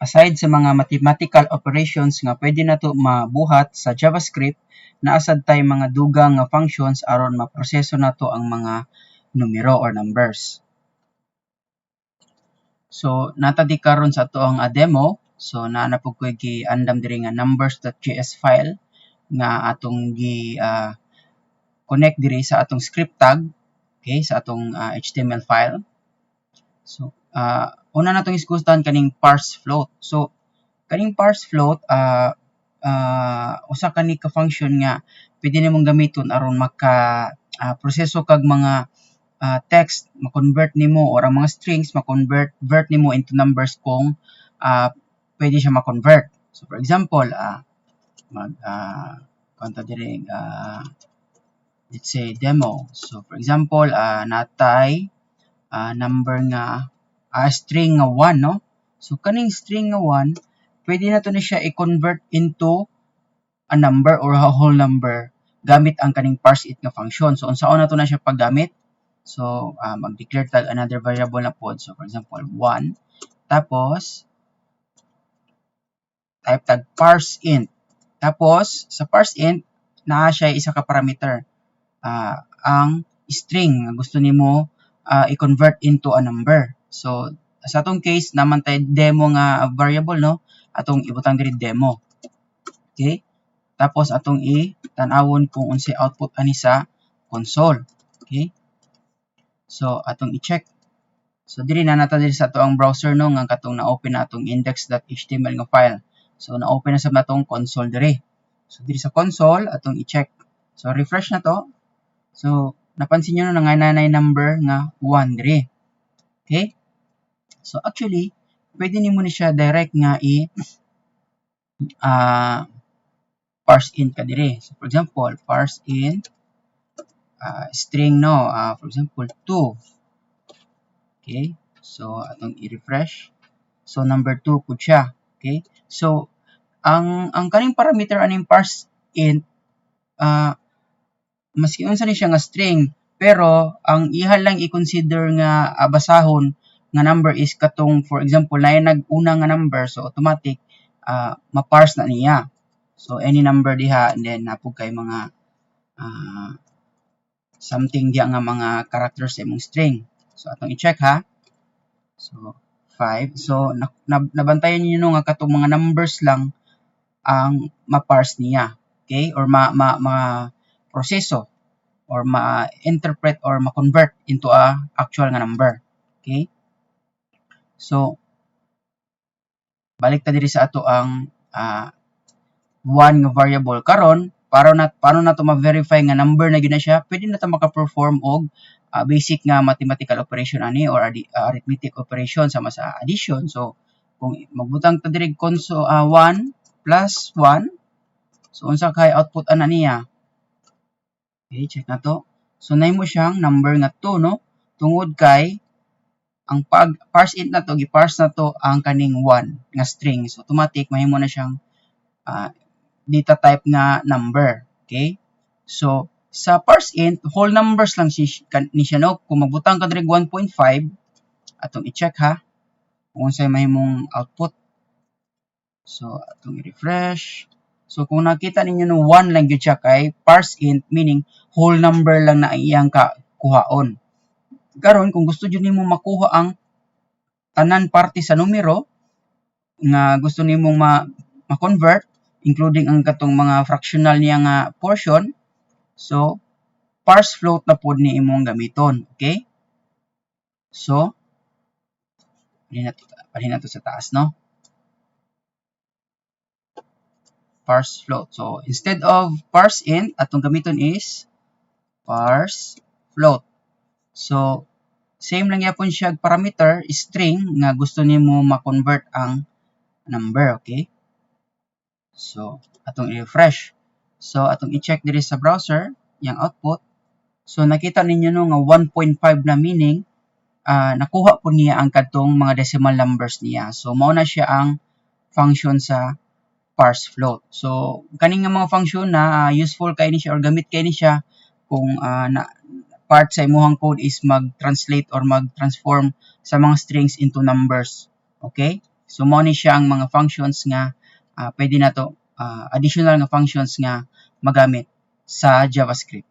Aside sa mga mathematical operations nga pwede nato mabuhat sa JavaScript, naa sad tay mga dugang nga functions aron maproseso nato ang mga numero or numbers. So naa ta di karon sa atoang demo. So naa na pud ko'y giandam diri nga numbers.js file nga atong gi connect diri sa atong script tag, okay, sa atong HTML file. So una natong hisgutan kaning parse float. So kaning parse float, usa kani ka function nga pwede nimong gamiton aron maka proseso kag mga text, ma-convert nimo or ang mga strings ma-convert vert nimo into numbers kung pwede siya ma-convert. So for example, mag kuan ta diri, let's say demo. So for example, natay number nga string nga 1, no? So kaning string nga 1, pwede nato ni siya i-convert into a number or a whole number gamit ang kaning parse int nga function. So unsaon nato na siya paggamit? So mag-declare tag another variable na pod. So for example, 1, tapos type tag parse int. Tapos sa parse int, naa siya isa ka parameter, ang string nga gusto nimo i-convert into a number. So sa atong case, naa man tay demo nga variable, no? Atong ibutang diri demo. Okay? Tapos atong i-tan-awon kung unsay output ani sa console. Okay? So atong i-check. So diri na nato diri sa atoang browser, no, nga katong na-open na atong index.html nga file. So na-open na sa atong console diri. So diri sa console atong i-check. So refresh na to. So napansin niyo, no, nga naa number nga 1 diri. Okay? So actually, pwede nimo ni siya direct nga i parse int ka diri. So for example, parse int string, no, for example 2. Okay? So atong i-refresh. So number 2 pud siya. Okay? So ang kaning parameter aning parse int, maski unsa ni siya nga string, pero ang iha lang i-consider nga basahon nga number is katong, for example, naay nag-una nga number, so automatic ma-parse na niya. So any number diha, and then naa pud kay mga something diha nga mga characters sa imong string. So atong i-check ha. So 5. So nabantayan niyo, no, nga katong mga numbers lang ang ma-parse niya. Okay? Or ma ma, ma proseso or ma-interpret or ma-convert into a actual nga number. Okay? So balik ta diri sa ato ang one nga variable karon. Para na paano nato ma-verify nga number na gyud na siya? Pwede na ta maka-perform og basic nga mathematical operation ani or arithmetic operation sama sa addition. So kung magbutang ta diri console 1 plus 1, so unsa kay output ana niya? Okay, check na to. So nahimo siyang number nga 2, no, tungod kay ang pag parse int na to, gi-parse na to ang kaning 1 nga string, so automatic mahimo na siyang data type nga number. Okay? So sa parse int, whole numbers lang si ni siya, no? Kung magbutang ka diri 1.5, atong i-check ha kung unsay mahimong output. So atong i-refresh. So kung nakita ninyo, no, 1 lang gyud siya kay parse int, meaning whole number lang na iyang ka kuhaon. Karon, kung gusto jud nimo makuha ang tanan parte sa numero nga gusto nimong ma ma-convert, including ang katong mga fractional niya nga portion, so parse float na pod ni imong gamiton. Okay? So palhin na to sa taas, no? Parse float. So instead of parse int, atong gamiton is parse float. So same lang gyapon siya parameter, string nga gusto nimo ma-convert ang number, okay? So atong i-refresh. So atong i-check diri sa browser yang output. So nakita ninyo, no, nga 1.5 na, meaning nakuha po niya ang kadtong mga decimal numbers niya. So mao na siya ang function sa parse float. So kaning nga mga function na useful kay ni siya or gamit kay ni siya kung na part sa imuhang code is mag-translate or mag-transform sa mga strings into numbers. Okay? So mao ni siya ang mga functions nga pwede nato, additional nga functions nga magamit sa JavaScript.